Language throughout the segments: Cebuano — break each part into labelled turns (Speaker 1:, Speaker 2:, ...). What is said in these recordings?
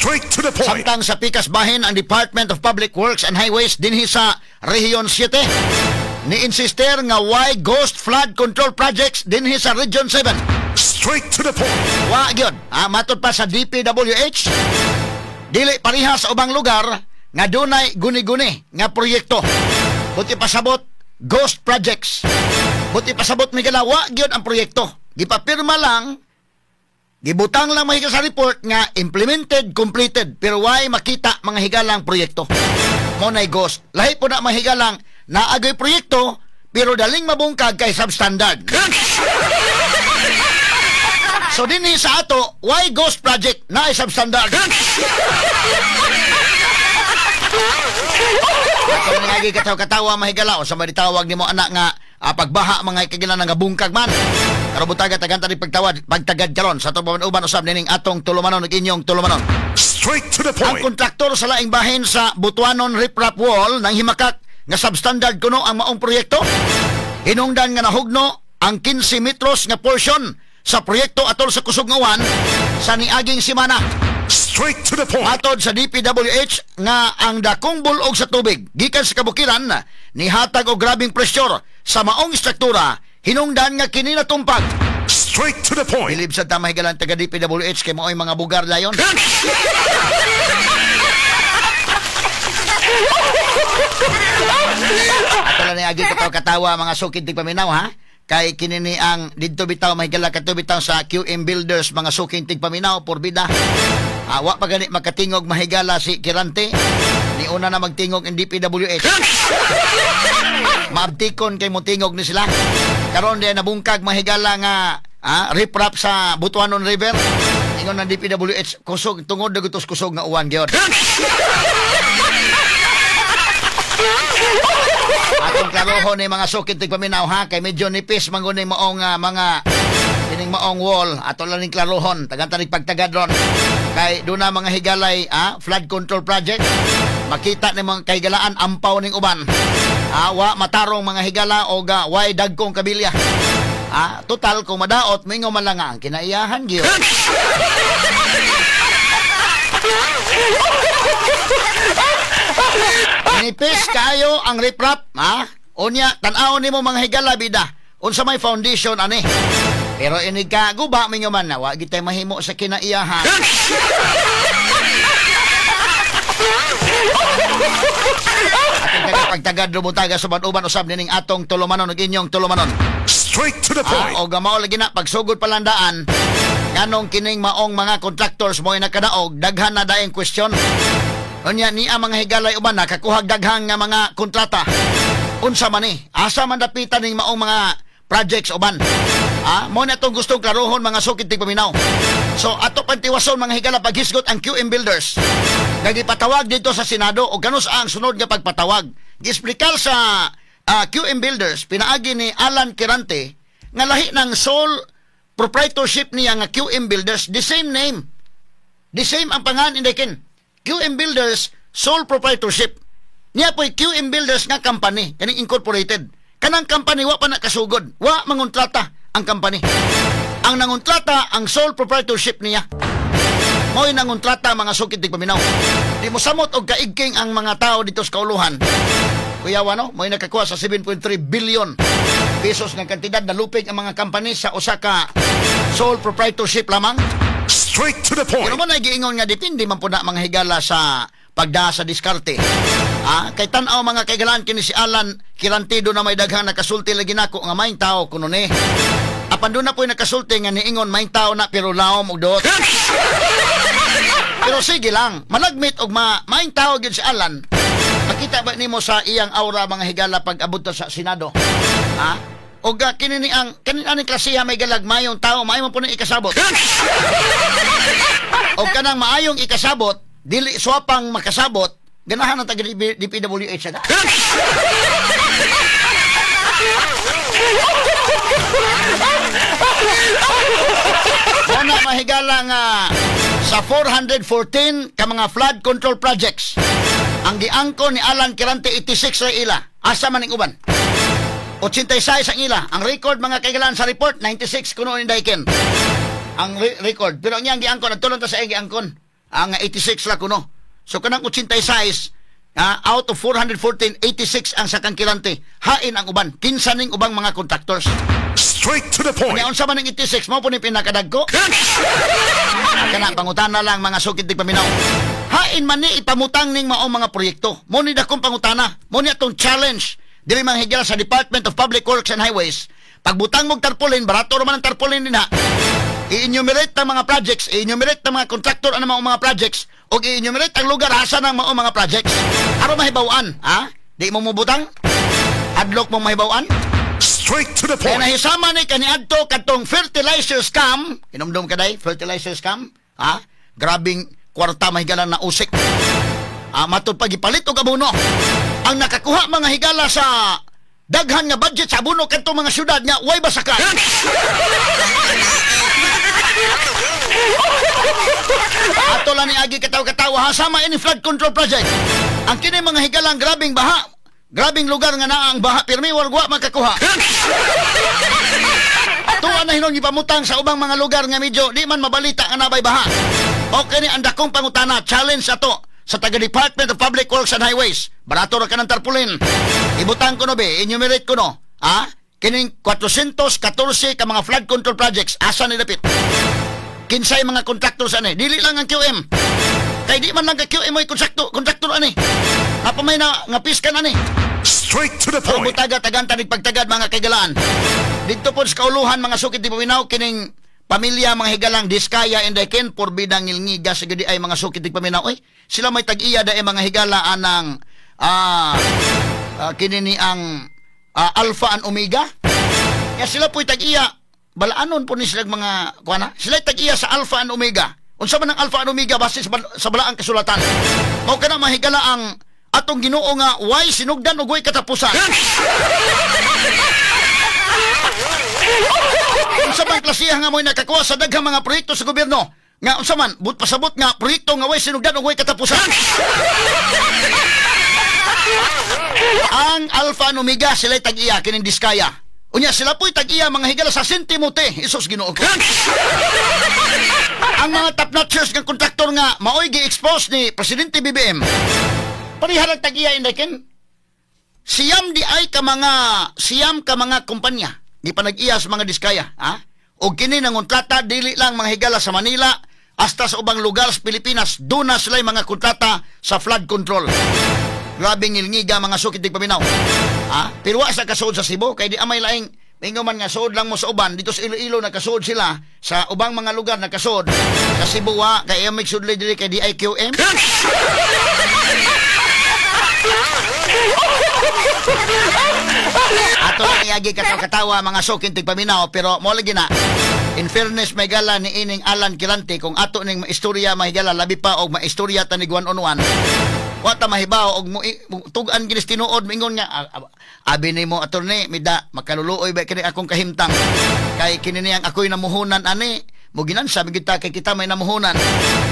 Speaker 1: Straight to the point.
Speaker 2: Samtang sa pikas bahin, ang Department of Public Works and Highways dinhi sa Region 7 ni-insister nga why ghost flood control projects dinhi sa Region 7.
Speaker 1: Straight to the point.
Speaker 2: Wa gyud. Matod pa sa DPWH, dili pareha sa ubang lugar nga dunay guni-guni nga proyekto. Buti pasabot ghost projects. Buti pasabot, Miguel, wa gyud ang proyekto. Gipapirma lang, gibutang lang, mga sa report nga implemented, completed, pero why makita, mga higalang, proyekto. Mo nay ghost. Lahi po na, mga higalang, naagoy proyekto pero daling mabungkag kay substandard. So dinhi sa ato, why ghost project na substandard? Ato nga lagi katawa-katawa, mahigala, o sa tawag nimo anak nga pagbaha, mga higala, nga bungkag man. Karon butaga tagan ni pagtawad pagtagad karon sa atong uban usab nining atong tulumanon ug inyong tulumanon.
Speaker 1: Straight to the
Speaker 2: Ang
Speaker 1: point.
Speaker 2: kontraktor sa laing bahin sa Butuanon riprap wall nang himakak nga substandard kuno ang maong proyekto. Hinungdan nga nahugno ang 15 metros nga portion sa proyekto atol sa kusog nga uwan sa niaging semana.
Speaker 1: Straight to the point.
Speaker 2: Matod sa DPWH nga ang dakong bulog sa tubig gikan sa kabukiran nihatag og grabing pressure sa maong struktura, hinungdan nga kini natumpag.
Speaker 1: Straight to the point.
Speaker 2: Bilib sa ta, mahigalan, taga DPWH kay mao'y mga bugar dayon. Ato lang ni agi katawa katawa, mga sukid tigpaminaw, ha. Kay kini ni ang didto bitaw, mahigala, kadto bitaw sa QM Builders, mga suking tigpaminaw por bida. Wa pa gani makatingog, mahigala, si Kirante. Ni una na magtingog ang DPWH. Maabtikon kay motingog ni sila. Karon di nabungkag, mahigala, nga riprap sa Butuanon River. Ingon ng DPWH kusog tungod na gutos kusog nga uwan gyud. Atong klarohon ni mga sukit tigpaminaw, ha, kay medyo nipis man gud maong mga kining maong wall. Ato lang ning klarohon, tagan ning pagtagad ron kay duna mga higalay flood control project, makita ni mga kahigalaan ampaw ning uban, wa matarong, mga higala, og way dagkong kabilya. Total kung madaot, mingo man lang ang kinaiyahan gyud. Nipis kayo ang riprap, ha? Unya, tan-awon nimo, mga higala, bida. Unsa may foundation ani? Pero inig ka guba, mingo man na wa gitay mahimo sa kinaiyahan. Ating taga pagtagad lumutaga sa uban usab nining atong tulumanon ug inyong tulumanon.
Speaker 1: Straight to the point.
Speaker 2: O mao lagi na pagsugod palandaan nganong kining maong mga contractors mo nakadaog, daghan na daing question. Unya niya, mga higalay, uban nakakuhag daghang nga mga kontrata. Unsa man ni? Asa man dapitan ning maong mga projects uban? Mo na itong gustong klarohon, mga sukit tigpaminaw. So ato pantiwason, mga higala, paghisgot ang QM Builders. Nagipatawag dito sa Senado o ganus ang sunod nga pagpatawag. Giexplikar sa QM Builders pinaagi ni Alan Quirante nga lahi ng sole proprietorship niya nga QM Builders, the same name. The same ang pangalan indikin. QM Builders sole proprietorship. Niya po'y QM Builders nga company, kaning incorporated. Kanang company wa pa nakasugod, wa mangontrata ang company. Ang nangontrata ang sole proprietorship niya. Mo'y nangontrata, mga sukit tigpaminaw. Di mo samot og kaigking ang mga tao dito sa kauluhan. Kuya no, mo'y nakakuha sa 7.3 billion pesos nga kantidad na lupig ang mga company sa usa ka sole proprietorship lamang.
Speaker 1: Straight to the point.
Speaker 2: Pero mo na giingon nga depende man po na, mga higala, sa pagda sa diskarte. Kay tan-aw, mga kaigalaan, kini si Alan Kirantido na may daghang nakasulti lagi nako nga may tao kuno ni. Apan doon na po'y nakasulti nga niingon may tao na pero laom og duot. Pero sige lang, malagmit og maing tao gyud si Alan. Makita ba nimo sa iyang aura, mga higala, pag abot sa Senado? Ha? O ga kini ni ang kani aning klasiha may galag mayong tao, maayo man po na ikasabot. O kanang maayong ikasabot, dili swapang makasabot, ganahan ang taga DPWH na. Muna mahigala nga sa 414 ka mga flood control projects, ang giangko ni Alan Quirante 86 ra ila. Asa man ning uban? 86 ang ila. Ang record, mga kaigalan, sa report 96 kuno ni Daiken. Ang record. Pero ang iyang giangkon, nagtulong ta sa iyang giangkon. Ang 86 la kuno. So kanang 86, out of 414, 86 ang sa kang Quirante. Hain ang uban? Kinsa ning ubang mga contractors?
Speaker 1: Straight to the point.
Speaker 2: Nya unsa man ang 86 mo po ni pinakadagko? Kana pangutana lang, mga sukit tigpaminaw. Hain man ni ipamutang ning maong mga proyekto? Mo ni dakong pangutana. Mo ni atong challenge diri, mga higala, sa Department of Public Works and Highways. Pagbutang mog tarpaulin, barato ra man ang tarpaulin dinha. I-enumerate ang mga projects, i-enumerate ang mga contractor ang maong mga projects, o i-enumerate ang lugar asa ng maong mga projects. Aron mahibaw-an, ha? Di mo mubutang? Adlok mo mahibaw-an?
Speaker 1: Straight to the
Speaker 2: Kaya
Speaker 1: point.
Speaker 2: Nahisama ni kaniadto katong fertilizer scam. Hinumdum ka day, fertilizer scam? Ha? Grabing kwarta, mahigala, na usik. Ah, matod pag ipalit og abono. Ang nakakuha, mga higala, sa daghan nga budget sa abono kadtong mga syudad nga way basakan. Ato lang ni agi katawa-katawa ha, sama ini flood control project. Ang kini, mga higalang, grabing baha. Grabing lugar nga naa ang baha pirmi wal wa makakuha. Tuwa na hinon ipamutang sa ubang mga lugar nga medyo di man mabalita nga nabay baha. Okay ni ang dakong pangutana, challenge ato sa taga Department of Public Works and Highways. Barato ra ka ng tarpaulin. Ibutang ko no be, enumerate ko no. Ha? Kining 414 ka mga flood control projects, asa ni dapit? Kinsay mga contractors ani? Dili lang ang QM. Kay di man lang ka QM mo'y contractor ani. Napamay na nga piskan ani.
Speaker 1: Straight to the point.
Speaker 2: Butaga tagan tanig pagtagad, mga kaigalaan. Dito po sa kauluhan, mga sukit tigpaminaw, kining pamilya, mga higalang Diskaya and Ken porbidang ngilngiga sa gudi ay, mga sukit tigpaminaw, oy. Sila may tag-iya da mga higala anang kini ni ang Alpha and Omega. Ya sila po'y tag-iya balaanon po ni sila mga kuana. Sila tag-iya sa Alpha and Omega. Unsa man ang Alpha and Omega base sa balaang kasulatan? Mao kana, mahigala, ang atong Ginoo nga way sinugdan ug way katapusan. Unsa man klasiha nga mo'y nakakuha sa daghang mga proyekto sa gobyerno? Nga unsa man, but pasabot nga proyekto nga way sinugdan ug way katapusan. Ang Alpha and Omega sila'y tag-iya kining Diskaya. Unya sila po'y tag-iya, mga higala, sa Saint Timothy. Isos Ginoo ko. Ang mga top notchers nga kontraktor nga maoy gi-expose ni Presidente BBM. Pareha lang tag-iya, inday ken. Siyam di ay ka mga siyam ka mga kumpanya di pa nag-iya sa mga Diskaya, ha? Og kini nang kontrata dili lang, mga higala, sa Manila, hasta sa ubang lugar sa Pilipinas doon na sila mga kontrata sa flood control. Grabe ngilngiga, mga sukit paminaw. Ha? Pero wa sa kasuod sa Cebu kay di amay laing mingo man nga suod lang mo sa uban dito sa Iloilo, nakasuod sila sa ubang mga lugar, nakasuod sa Cebu wa kay amig sudli diri kay DIQM. Ato lang iagi katawa, mga sukin tigpaminaw, pero mo lagi na in fairness may gala ni ining Alan Quirante, kung ato ning maistorya, mahigala, labi pa og maistorya ta ni one on one, wa ta mahibaw og tug-an ginis tinuod. Mingon nga, "Abi nimo, attorney mida, makaluluoy ba kini akong kahimtang kay kini niyang ako'y namuhunan ani mo ginansa mi kita kay kita may namuhunan."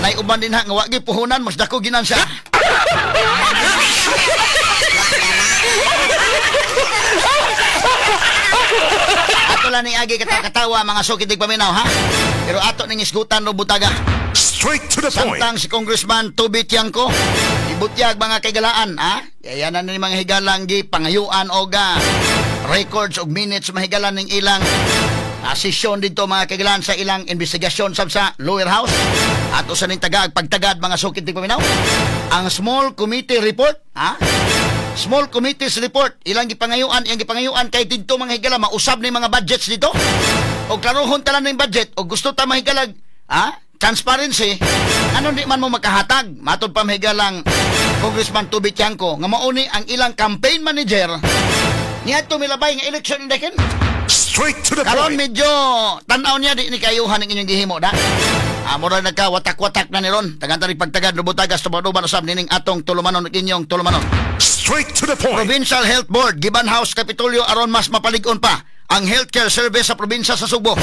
Speaker 2: Nay uban din ha nga wa gyud puhunan, mas dako ginansa. Ato lang ni agi katawa, mga sukit paminaw, ha, pero ato ning isgutan ro butaga.
Speaker 1: Straight to the point.
Speaker 2: Samtang si Congressman Toby Tiangco ibutyag, mga kaigalaan, ha? Yan na ni mga higalang gi pangayuan og records og minutes, mahigalan, ning ilang sesyon dito, mga kaigalaan, sa ilang investigasyon sab sa lower house. Ato sa ning tagag pagtagad, mga sukit paminaw. Ang small committee report, ha? Small committees report ilang gipangayuan kay didto, mga higala, mausab ni mga budgets dito. Og klarohon talan ning budget og gusto ta mahigalag, ha? Transparency, ano di man mo makahatag? Matod pa, mahigalang Congressman Toby Tiangco nga mauni ang ilang campaign manager niadto milabay nga election indaken.
Speaker 1: Straight to the
Speaker 2: Karon
Speaker 1: point.
Speaker 2: medyo tan-aw niya di ni kayuhan ang inyong gihimo da. Mura nagka watak-watak na ni ron. Tagan tarig pagtagad rubutagas tumaduban usab nining atong tulumanon ug inyong tulumanon.
Speaker 1: Straight to the point.
Speaker 2: Provincial Health Board giban House Kapitolyo aron mas mapalig-on pa ang healthcare service sa probinsya sa Sugbo.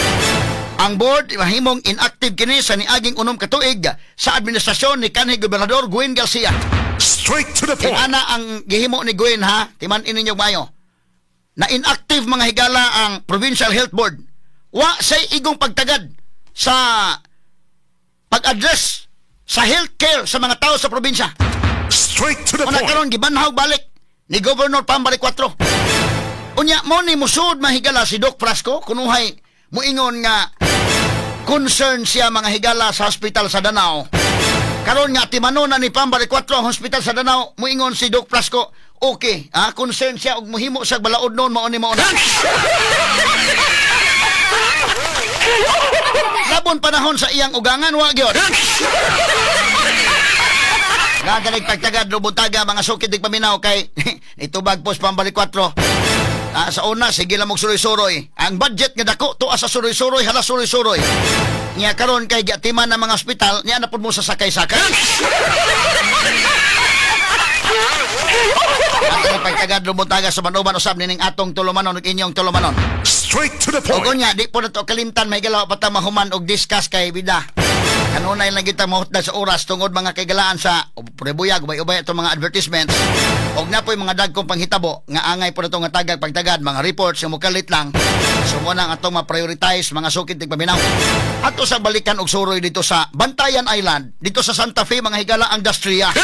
Speaker 2: Ang board mahimong inactive kini sa niaging 6 ka tuig sa administrasyon ni kanhi Gobernador Gwen Garcia.
Speaker 1: Straight to the point.
Speaker 2: Ana ang gihimo ni Gwen, ha, timan ninyo mayo. Na inactive, mga higala, ang Provincial Health Board. Wa say igong pagtagad sa pag-address sa healthcare sa mga tao sa probinsya.
Speaker 1: Straight to the
Speaker 2: Una
Speaker 1: point.
Speaker 2: Karon gibanhaw balik ni Governor Pam Baricuatro. Unya mo ni musud, mahigala, si Doc Frasco kunuhay muingon nga concern siya, mga higala, sa hospital sa Danao. Karon nga timano na ni Pam Baricuatro ang hospital sa Danao, muingon si Doc Frasco, okay, concern siya og muhimo siya balaod noon mao ni mao na. Labon panahon sa iyang ugangan wa gyud. Gagalig pagtagad rubutaga mga sukid dig paminaw kay itubag pos Pam Baricuatro. Sa una sige lang og suroy-suroy. Ang budget nga dako tuwa sa suroy-suroy, hala suroy-suroy. Nya karon kay giatiman ng mga ospital, niya na pud mo sa sakay-sakay. Ang pagtagad rubutaga sa manuban usab nining atong tulumanon ug inyong tulumanon.
Speaker 1: Straight to the point.
Speaker 2: Ug unya di po nato kalimtan may galaw pa ta mahuman og discuss kay bida. Kanunay lang kita mahutdan sa oras tungod mga kaigalaan sa prebuyag, ubay-ubay itong mga advertisements. Og na po'y mga dagkong panghitabo nga angay po na itong nga tagag pagtagad, mga reports nga mukalit lang. So muna ang atong ma-prioritize mga sukid tigpaminaw. Ato sa balikan og suroy dito sa Bantayan Island, dito sa Santa Fe, mga higala, ang Dastria.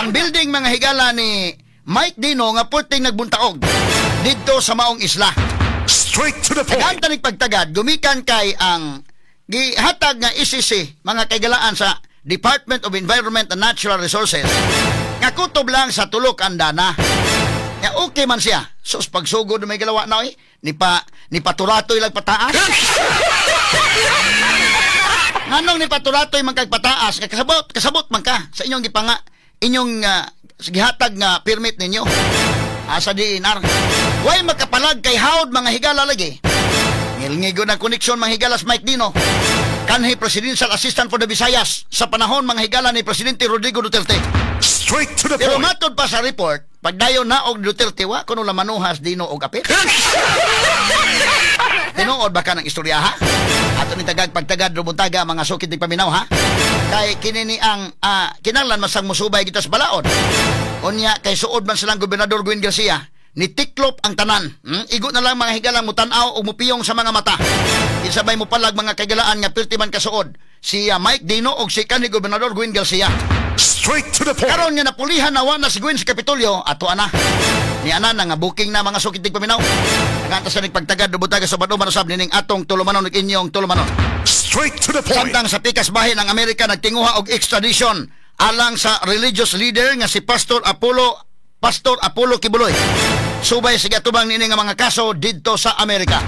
Speaker 2: Ang building, mga higala, ni Mike Dino nga purting nagbuntaog dito sa maong isla.
Speaker 1: Straight to the point.
Speaker 2: Tagaan tanig pagtagad, gumikan kay ang gihatag nga ECC, mga kaigalaan, sa Department of Environment and Natural Resources nga kutob lang sa tulok andana. Nga okay man siya. Sus, pagsugod may galawa na oy, ni paturatoy lang pataas. Nganong ni paturatoy man kag pataas, nga kasabot, kasabot man ka sa inyong gipanga inyong gihatag nga permit ninyo. Asa DENR. Way makapalag kay hawd, mga higala, lagi. Ngilngigo ng koneksyon, mga higalas, Mike Dino kanhi Presidential Assistant for the Visayas sa panahon, mga higala, ni Presidente Rodrigo Duterte.
Speaker 1: Straight to the
Speaker 2: Pero
Speaker 1: point.
Speaker 2: Matod pa sa report, pagdayon na og Duterte, wa kuno lamanuhas Dino og apit. Tinuod ba ka ng istorya, ha? Ato ni tagag pagtagad rubuntaga mga sukid ni paminaw, ha? Kay kini ni ang kinahanglan masang musubay kita sa balaod. Unya kay suod man silang Gobernador Gwen Garcia ni tiklop ang tanan. Igo na lang, mga higalang, mutan-aw o mupiyong sa mga mata. Isabay mo palag, mga kagalaan, nga pirti man kasuod si Mike Dino og si kanhi Gobernador Gwen Garcia.
Speaker 1: Straight to the point.
Speaker 2: Karon nga napulihan na wa na si Gwen sa Kapitolyo, ato ana. Ni ana na nga booking na, mga sukid paminaw. Naganta sa nagpagtagad dubutaga sa baduman usab nining atong tulumanon ug inyong tulumanon.
Speaker 1: Straight to the point.
Speaker 2: Samtang sa pikas bahin, ang Amerika nagtinguha og extradition alang sa religious leader nga si Pastor Apollo Quiboloy. Subay sa giatubang niini nga mga kaso didto sa Amerika.